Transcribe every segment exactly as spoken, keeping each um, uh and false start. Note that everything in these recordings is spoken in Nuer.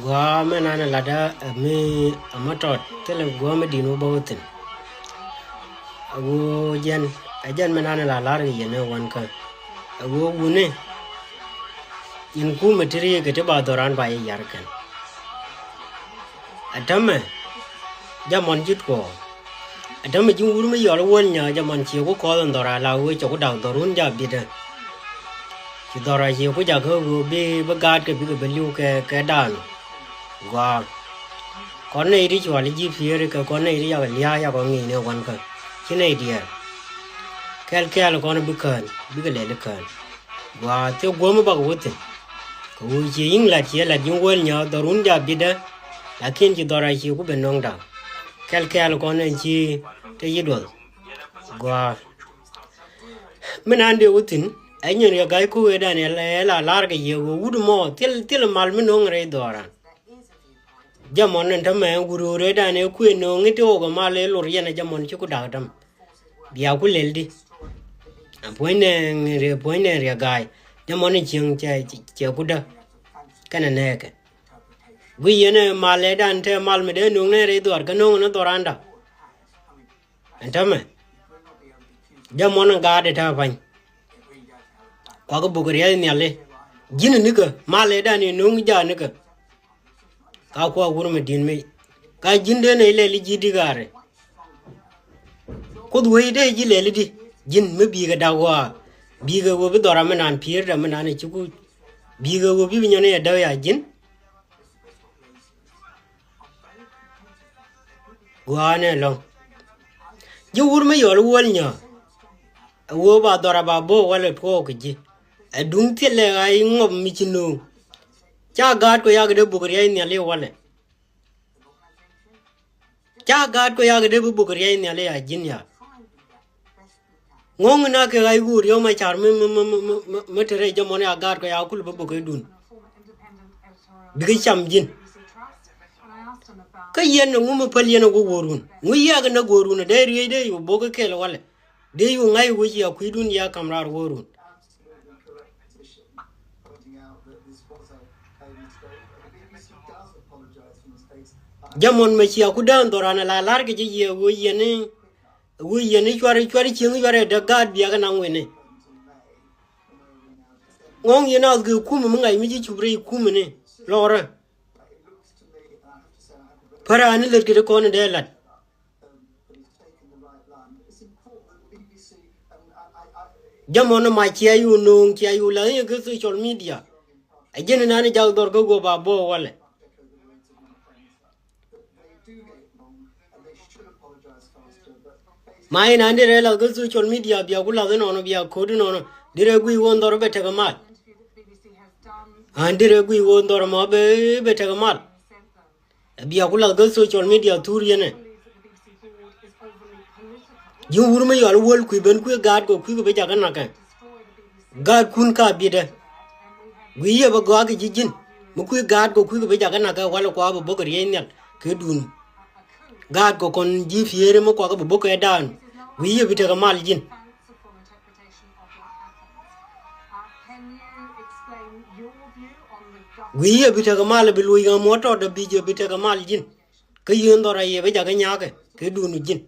Gua̱a̱ mɛ nanɛ latdä ɛ mi ɛ mɔ tɔt thilɛ gua̱a̱ mɛ di̱n wä bä wä thi̱n. Ɛ ɣöö jɛn ɛ jɛn mɛ nanɛ la la̱r kɛ yɛn ɛ wankä. Ɛ ɣöö wuni in kumɛ ti ri̱i̱kɛ ti ba dhɔran ba yɛ yar kɛn. Ɛ tämɛ jɛ mɔn ji̱ tuɔɔk. Ɛ tämɛ ji̱ wur mi yɔl wäl nyä jɛ mɔn ciɛ ku kɔɔth in dhɔra la ɣöö cɛ ku dak dhɔrun ja bi̱tdä. Ci dhɔra ciɛ ku jakä ɣöö bi bi gaatkɛ bikɛ bɛ li̱w kɛ kɛ daan. Gɔaa. Kɔn nɛy ti cual ji̱ piëëri kɛ kɔn nɛy ti yakɛ lia̱a̱ yakɔ ŋi̱i̱ni wankä ci nɛy diɛɛr. Kɛl kɛɛl kɔn bi kään bikɛ lɛli kään. Gɔaa thiɛ guämi bakɛ wä thi̱n. Kɛ ɣöö ciɛ yi̱ŋ lat ciɛ lat ji̱ wäl nyä dhɔrun ja bi̱tdä. Lakin ci dhɔra ciɛ ku ben nɔŋ da̱a̱. Kɛl kɛɛl kɔn ɛn ci te yi duɔth. Gɔaa. Mi nan dee wä thi̱n ɛ nyin riɛ ga̱y ko̱k ëëdan ɛ la la̱r kɛ yɛ ɣöö wut mɔ thil thil mal mi no̱o̱ŋ rɛy dhɔran. Jɛ mɔn ni tämɛ wut ɣöö rɛydan ɛ kuëë no̱o̱ŋ i̱ ti ɣɔk ɛ mal ɛ lor yɛn ɛ jɛ mɔn ci ku da̱k täm. Bia ku lɛl di. Ɛ puɔ̱nydɛ riɛ puɔ̱nydɛ riɛ ga̱a̱y jɛ mɔn ni cieŋ cɛ cɛ ku dä. Kɛnɛ nɛɛkɛ guiy yɛn ɛ mal ɛ dan te mal mi dee no̱o̱ŋ nɛ rɛy dhuar kä no̱o̱ŋ ni dhɔranda. Ɛn tämɛ jɛ mɔn ɛ gaat ɛ te pa̱ny. Kuak ɛ buk riɛth nhiali ji̱n ɛ nikä mal ɛ dan ɛ no̱o̱ŋ ja̱ nikä. Ka kuak wur mi di̱n mi ka ji̱n dee nɛ ilɛl i̱ ji̱ di̱ gaari. Kuoth wee i̱ dee ji̱ lɛl i̱di ji̱n mi bi̱i̱kɛ dak ɣɔaa bi̱i̱kɛ ɣöö bi dhɔra mi naan pi̱i̱rdä mi naan i̱ ci kuc bi̱i̱kɛ ɣöö bi bi nyɔn i̱ ɛ däk ya ji̱n. Gua̱a̱nɛ lɔ̱ŋ ji̱ wur mi yɔl wäl nyä. Ɛ ɣöö ba dhɔra ba bo̱o̱k walɛ tuɔɔk kɛ ji̱ ɛ duŋ thilɛ ɣa̱c ŋɔp mi ci no̱o̱ŋ. Ca gaat kɔ yak dee buk riɛc nhiali walɛ. Ca gaat kɔ yak dee bi buk riɛc nhiali a ji̱n ya. Ŋo̱ŋ na kɛ ɣa̱c ɣöö riɛw ma car mi mi mi mi mi mi te rɛy jɛ mɔn ya gaat kɔ ya kul bi buk kɛ dun. Bikɛ cam ji̱n. Kä yɛn ŋu mi päl yɛn a wä wä run ŋu yɛk na go̱o̱r run a dee riec dee yu bok kɛ kɛl walɛ. Dee yu ŋa̱c wec ya kui̱dun ya kam raar wä run. Jɛ mɔn mɛ cia ku dään dhɔran a la la̱r kɛ jɛ yɛ wä yɛn i̱ wä yɛn i̱ cuar cuar cieŋ cuar ɛ däk gaat biakä na ŋuini. Ŋɔ̱ŋ yɛn a gɛ kumɛ mi ŋa̱c mi ji̱ cup rɛy kumɛ ni lɔrä. Pärani lät kɛ ti kɔn in dee lat. Jɛ mɔn ma cia yu no̱o̱ŋ cia yu la i̱ kɛ social media. A jɛn in an jak dhɔr kä guɔ ba bɔ walɛ. Ma in an dirɛ lath kä social media bia ku lath inɔnɔ bia ko̱t inɔnɔ dirɛ guiy won dhɔr bɛ tekɛ mal. An dirɛ guiy won dhɔr mɔ bɛ bɛ tekɛ mal. Bia ku lath kä social media thur yɛnɛ. Ji̱n wur mi yɔl wäl kui̱ ben kui̱ gaat kɔ kui̱ kɛ bi jakä nakɛ. Gaatkun ka bi̱tɛ. Gui̱ yɛ bä gɔaa kɛ ji̱ ji̱n mi kui̱ gaat kɔ kui̱ kɛ bi jakä nakɛ walɛ kua bä bok kɛ riey nhial kɛ dun. Gaat kɔ kɔn ji̱ pieri mi kuakɛ bä bok kɛ daan. Gui̱ yɛ bi tekɛ mal ji̱n. Gui̱ yɛ bi tekɛ mal bi luc ɣä muɔ tɔt dä bi jɛ bi tekɛ mal ji̱n. Kä yien dhɔr a yɛ bä jakä nyakɛ kɛ dun ji̱n.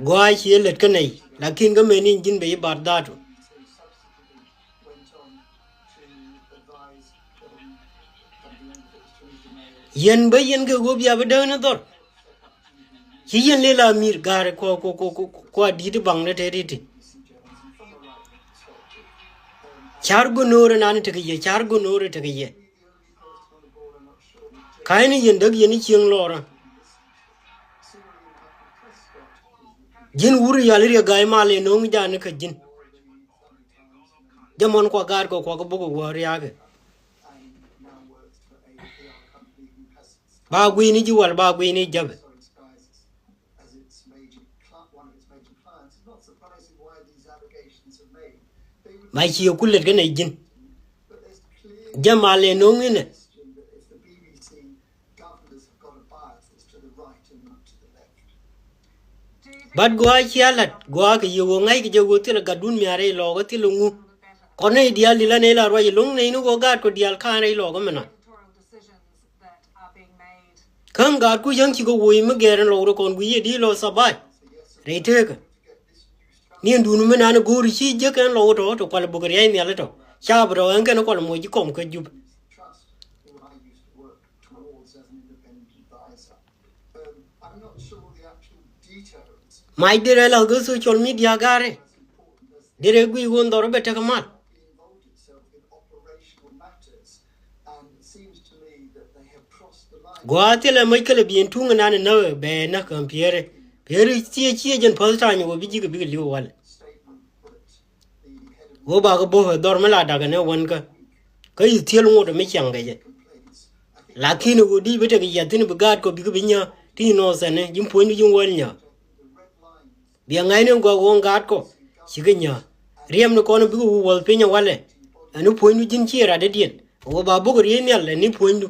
Gua̱a̱ cië lät kä nɛy lakin kä mɛn in ji̱n bɛ i̱ bar dhatu. Yɛn bä yɛn kɛ ɣöö bia bä däk ni dhɔr. Ci yɛn lel a mi̱i̱r ga̱a̱r kua kua kua kua kua di̱t baŋ ni te ti ti. Car gonoor inan tekɛ yɛ car gonoor tekɛ yɛ. Ka̱n yɛn däk yɛn i̱ cieŋ lɔɔrä. Ji̱n wur yal i̱ riɛ ga̱a̱c mal ëë no̱o̱ŋ ja̱a̱n i̱ kä ji̱n. Jɛ mɔn kua gaat kɔ kua kɛ bok kɛ wä ria̱a̱kɛ. Ba gui̱ni ji̱ wal ba gui̱ni jäpɛ. Ma ciɛ ku lät kä nɛ ji̱n. Jɛ mal ëë no̱o̱ŋ inɛ. But gɔaa cia lat gɔaa kɛ yɛ ɣöö ŋa̱ckɛ jɛ ɣöö thilɛ gatdun mia̱a̱r rɛy lɔɔkä thilɛ ŋu. Kɔn nɛy diaal di la nɛy la ruac ɛlɔ̱ŋ nɛy ni ɣöö gaat kɔ diaal ka̱n rɛy lɔɔk ɛmɛnɔ. Käŋ gaatku yäŋ cikɛ woc mi gɛɛr ɛn lɔw rɔ kɔn gui̱c yɛ di lɔ thabai rɛy teekä. Ni ɛn duun mi naan go̱o̱ri ci jiäk ɛn lɔw tɔ tɔ kual buk ria̱c nhial tɔ. Ca bi tɔ ɛn kɛn kual moc ji̱ kɔm kä jup. Mac derɛ la̱th kä social media ga̱rɛ. Derɛ guic ɣöö dhɔr bɛ tek mal. Gua̱a̱th thilɛ mäc kälɛ bi ɛn tuŋ ɛnan ɛ näk bɛ näk kɛ piɛɛrɛ. Piɛɛri ciɛ ciɛ jɛn päth ta̱a̱ny wä bi ji̱ kɛ bikɛ li̱w wal. Wä bakɛ bo̱k ɛ dhɔr mi la dakä ni wänkä. Kä yi thiel ŋot mi ciaŋ kɛ jɛ. Lakin ɛ wä di̱i̱c bi tek yiath thi̱n bi gaat kɔ bikɛ bi nyä ti nɔ thɛnɛ ji̱n puɔ̱nydu ji̱n wäl nyä. Biɛ ŋa̱cni gɔaa ɣöö ŋ gaatkɔ cikɛ nyääk. Riɛmni kɔn bikɛ wä wäth piny ɛ walɛ. Ɛn ni puɔ̱nydu ji̱n ci ɛ rat dädiɛn ɛ wä ba bok riey nhial ɛn ni puɔ̱nydu.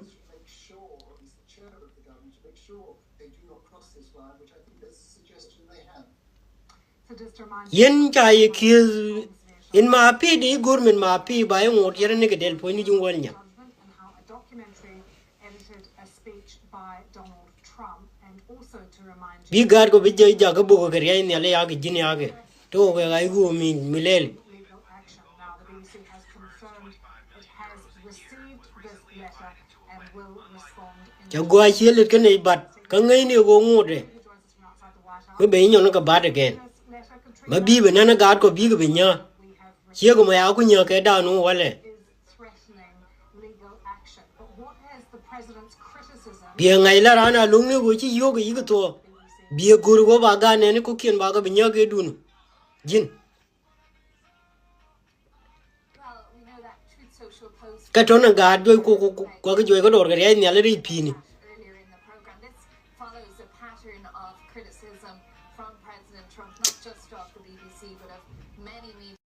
Yɛn ca yɛ kieth in ma pi̱i̱ di go̱r min ma pi̱i̱ ba yɛ ŋot yɛn ni kɛ dɛl puɔ̱nydu ji̱n wäl nyä. Bi gaat kɔ bi jɛ jakä bok kɛ riac nhial i̱ yakɛ ji̱n yakɛ. Ti wä kɛ ɣa̱c ɣöö mi mi lɛl. Cɛ gɔaa cië lät kä nɛy bat kä ŋäcni ɣöö ŋotdɛ. Mi ben inyɔn kɛ bat again. Ma bi ben nän gaat kɔ bikɛ ben nyääk. Ciek mɔ ya ku nyääk kɛ da̱a̱n wä walɛ. Biɛ ŋa̱c la raan a lo̱ŋni ɣöö ci yio̱k kɛ yik thuɔɔ. Biɛ go̱r ɣöö ba gaat nɛni kɔ̱kiɛn ba kɛ ben nyääk kɛ dun. Ji̱n. Kä tɔ̱nɛ gaat juɔc ku ku ku kuakä juɔc kä dɔɔr kɛ riac nhial ri pi̱i̱ni.